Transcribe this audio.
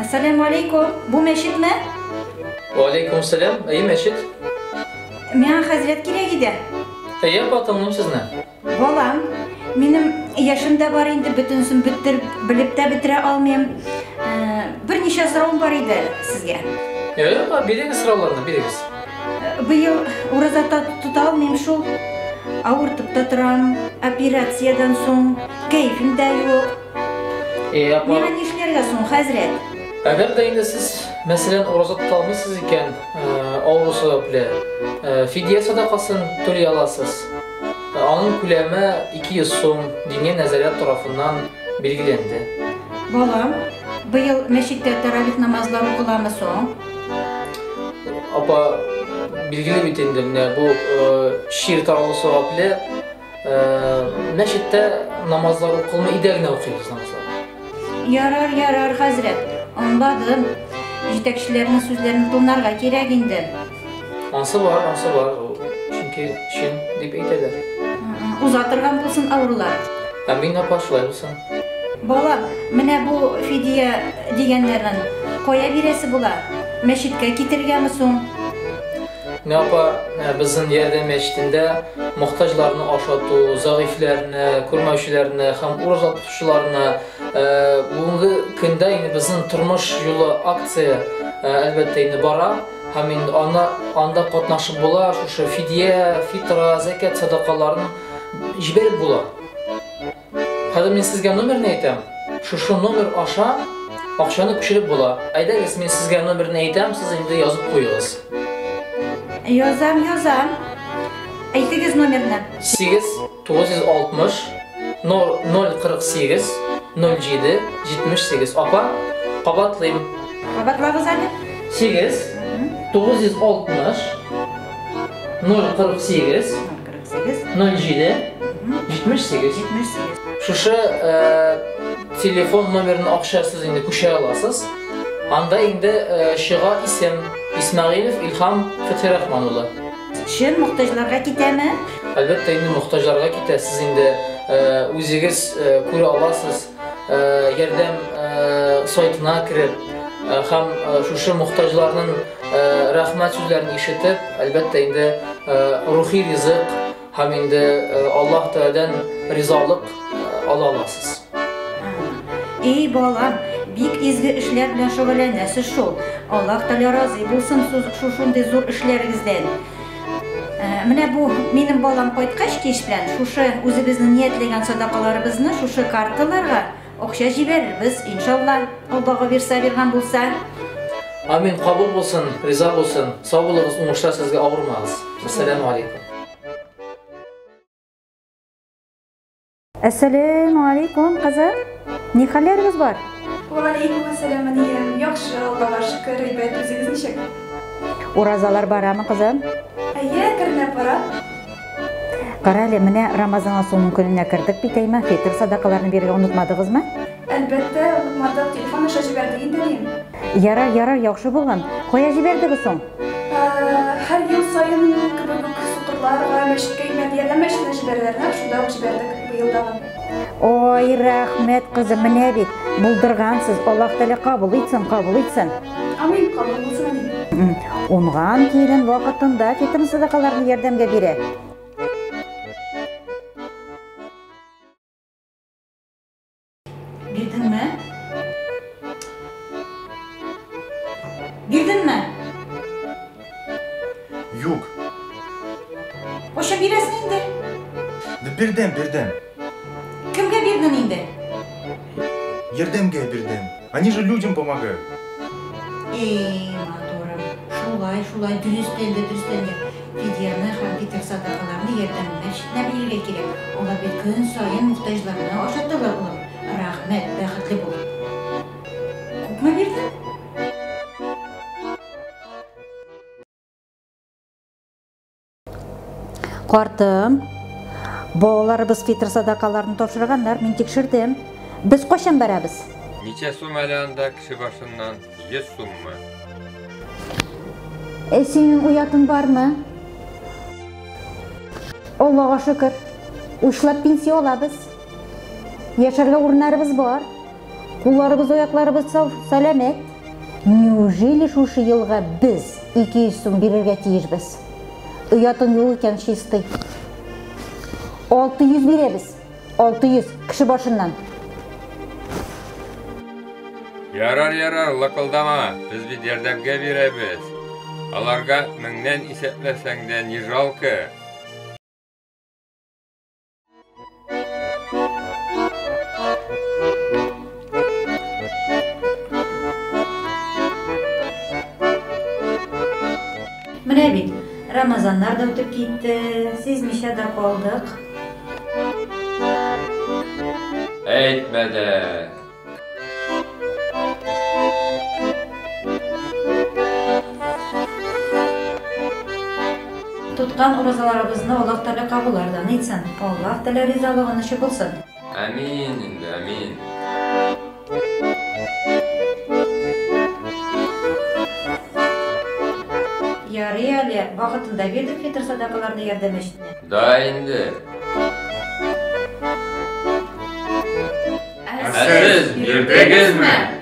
Әссәламү алейкум. Бу мәчетме? Валейкум сәлам. Әйе, мәчет. Миңа хәзрәт кирәк иде. Әйе, апа, тыңлыйм сезне. Балам, минем яшем дә бар инде, бөтенесен бетереп, белеп тә бетерә алмыйм. Берничә соравым бар иде сезгә. Әйе, апа, бирегез сорауларны, бирегез. Быел ураза тота алмыйм шул. Авыртып та торам, операциядән соң кәефем дә юк. Э, апа. Миңа нишләргә соң, хәзрәт? Әгәр дә инде сез, мәсәлән, ураза тота алмыйсыз икән, авыру сәбәпле, фидия садакасын түли аласыз. Аның күләме 200 сум, диния нәзарәт тарафыннан билгеләнде. Балам, быел мәчеттә таравих намазлары укыламы соң? Апа, билгеле бит инде, менә бу чир таралу сәбәпле, мәчеттә намазлар укылмый, өйдә генә укыйбыз намазларны. Ярар, ярар, хәзрәт, аңладым. Җитәкчеләрнең сүзләрен тыңларга кирәк инде. Ансы бар, ансы бар. Чөнки чын дип әйтәләр. Уза торган булсын авырулар. Амин, апа, шулай булсын. Балам, менә бу фидия дигәннәрен кая бирәсе була? Мәчеткә китерергәме соң? Менә, апа, безнең Ярдәм мәчетендә мохтаҗларны ашату, зәгыйфьләрне, күрмәүчеләрне һәм ураза тотучыларны бүгенге көндә инде безнең тормыш юлы акция әлбәттә инде бара һәм инде аны анда катнашып була, шушы фидия, фитра, зәкят садакаларын җибәреп була. Хәзер мин сезгә номерны әйтәм. Шушы номер аша акчаны күчереп була. Әйдәгез, мин сезгә номерны әйтәм, сез инде язып куегыз. Язам, язам. Әйтегез номерны. 8 960 048 07 78. Апа, кабатлыйм. Кабатлагыз әле. 8 960 048 48 07 78. 78. Шушы телефон номерын акчасыз инде күчерә аласыз. Анда инде чыга исем Исмәгыйлев Илһам Фәтхирахман улы. Чын мохтаҗларга китәме? Әлбәттә инде мохтаҗларга китә. Сез инде үзегез күрә аласыз, ярдәм сайтына кереп һәм шушы мохтаҗларның рәхмәт сүзләрен ишетеп, әлбәттә инде рухи ризык һәм инде Аллаһ Тәгаләдән ризалык ала аласыз. Эй, балам, бик изге эшләр белән шөгыльләнәсез шул. Аллаһ Тәгалә разый булсын шушындый зур эшләрегездән. Менә бу минем балам кайткач кич белән шушы үзебезнең ниятләгән садакаларыбызны шушы карталарга акча җибәрербез, иншалла, Аллага бирсә биргән булса. Амин, кабул булсын, риза булсын. Сау булыгыз, уңышлар сезгә, авырмагыз. Әссәламү алейкум. Әссәләмү алейкум, кызым. Ни хәлләрегез бар? Вәгаләйкүм әссәлам, әнием. Яхшы, Аллага шөкер, әйбәт. Үзегез ничек? Уразалар барамы, кызым? Әйе, әкренләп бара. Кара әле, менә Рамазанның соңгы көненә кердек бит, әйме? Фитр садакаларын бирергә онытмадыгызмы? Әлбәттә, онытмадык. Телефон аша җибәрдек инде, әнием. Ярар, ярар, яхшы булган. Кая җибәрдегез соң? Һәр ел саен кебек үк сукырларга, мәчеткә имән ярдәм мәчетенә җибәрәләр, нәкъ шунда ук җибәрдек быел тагын. Ой, рәхмәт, кызым, менә бит, булдыргансыз, Аллаһ Тәгалә кабул итсен, кабул итсен. Амин, кабул булсын, амин. Уңган килен вакытында фитыр садакаларны ярдәмгә бирә. Бирдеңме? Бирдеңме? Юк. Кайчан бирәсең инде? Да бирдем, бирдем. Кемгә бирдең инде? Ярдәмгә бирдем. Они же людям помогают. Эй, матурым. Шулай, шулай, дөрестән дә, дөрестән дә. Фидияне һәм фитыр садакаларны ярдәм мәчетенә бирергә кирәк. Алар бит көн саен мохтаҗларны ашаталар, улым. Рәхмәт, бәхетле бул. Күпме бирдең? Картым, балаларыбыз фитыр садакаларын тапшырганнар, мин тикшердем. Без кайчан барабыз? Ничә сум әле анда кеше башыннан? 100 суммы? Ә синең оятың бармы? Аллага шөкер, учлап пенсия алабыз. Яшәргә урыннарыбыз бар. Кулларыбыз, аякларыбыз сау, сәламәт. Неужели шушы елга без 200 сум бирергә тиешбез? Оятың юк икән чистый. 600 бирәбез. 600 кеше башыннан. Ярар, ярар, лыкылдама, без бит ярдәмгә бирәбез. Аларга меңнән исәпләсәң дә не жалко. Менә бит, Рамазаннар да үтеп китте, сизмичә дә калдык. Әйтмә дә. Тоткан уразаларыбызны Аллаһ Тәгалә кабуллардан итсен. Аллаһ Тәгалә ризалыгы ничек булсын. Амин инде, амин. Ярый әле, вакытында бирдек фитр садакаларны ярдәм мәчетенә. Да инде. Ә сез бирдегезме?